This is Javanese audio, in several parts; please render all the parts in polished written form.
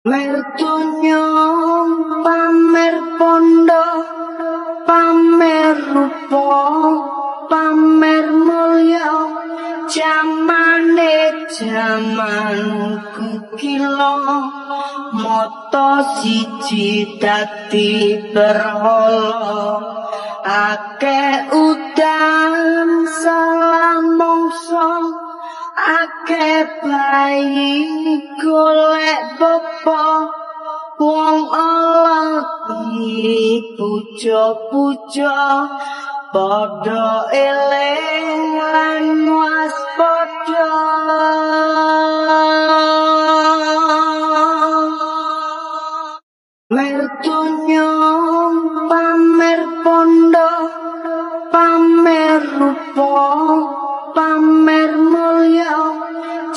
Pamer donya, pamer bondo, pamer rupa, pamer mulya, jamane jaman kukila, mata siji dadi berhala, akeh udan salah mangsa, akeh bayi golek bapa, wong ala dipuja-puja, padha eling lan waspada. Pamer donya, pamer bondo, pamer rupa, pamer mulya,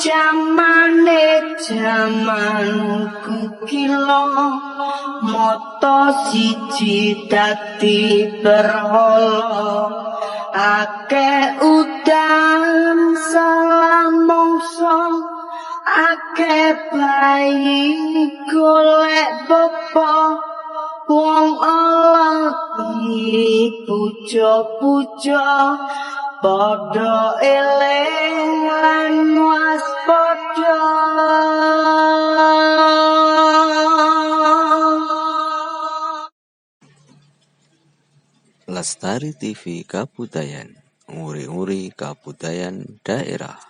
jamane jaman kukila, mata siji dadi berhala, akeh udan salah mangsa, akeh bayi golek bapa, wong ala dipuja-puja, padha eling lan waspada. Lestari TV Kabudayan, nguri-nguri kabudayan daerah.